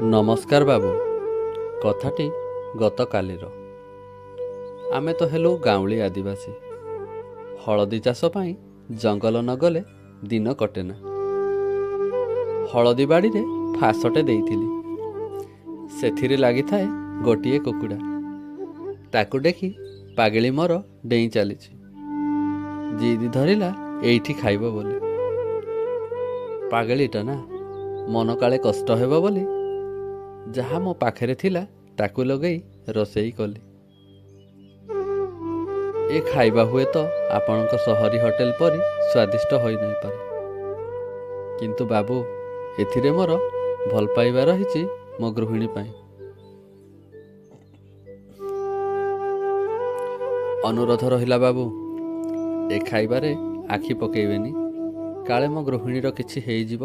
ନମସ୍କାର ବାବୁ। କଥାଟି ଗତକାଲିର। ଆମେ ତ ହେଲୁ ଗାଉଁଳି ଆଦିବାସୀ। ହଳଦୀ ଚାଷ ପାଇଁ ଜଙ୍ଗଲ ନଗଲେ ଦିନ କଟେନା। ହଳଦୀ ବାଡ଼ିରେ ଫାସଟେ ଦେଇଥିଲି। ସେଥିରେ ଲାଗିଥାଏ ଗୋଟିଏ କୁକୁଡ଼ା। ତାକୁ ଦେଖି ପାଗିଳି ମୋର ଡେଇଁ ଚାଲିଛି, ଜିଦି ଧରିଲା ଏଇଠି ଖାଇବ ବୋଲି। ପାଗିଳିଟା ନା, ମନ କାଳେ କଷ୍ଟ ହେବ ବୋଲି ଯାହା ମୋ ପାଖରେ ଥିଲା ତାକୁ ଲଗେଇ ରୋଷେଇ କଲି। ଏ ଖାଇବା ହୁଏତ ଆପଣଙ୍କ ସହରୀ ହୋଟେଲ ପରି ସ୍ୱାଦିଷ୍ଟ ହୋଇନପାରେ, କିନ୍ତୁ ବାବୁ, ଏଥିରେ ମୋର ଭଲ ପାଇବା ରହିଛି ମୋ ଗୃହିଣୀ ପାଇଁ। ଅନୁରୋଧ ରହିଲା ବାବୁ, ଏ ଖାଇବାରେ ଆଖି ପକେଇବେନି, କାଳେ ମୋ ଗୃହିଣୀର କିଛି ହେଇଯିବ।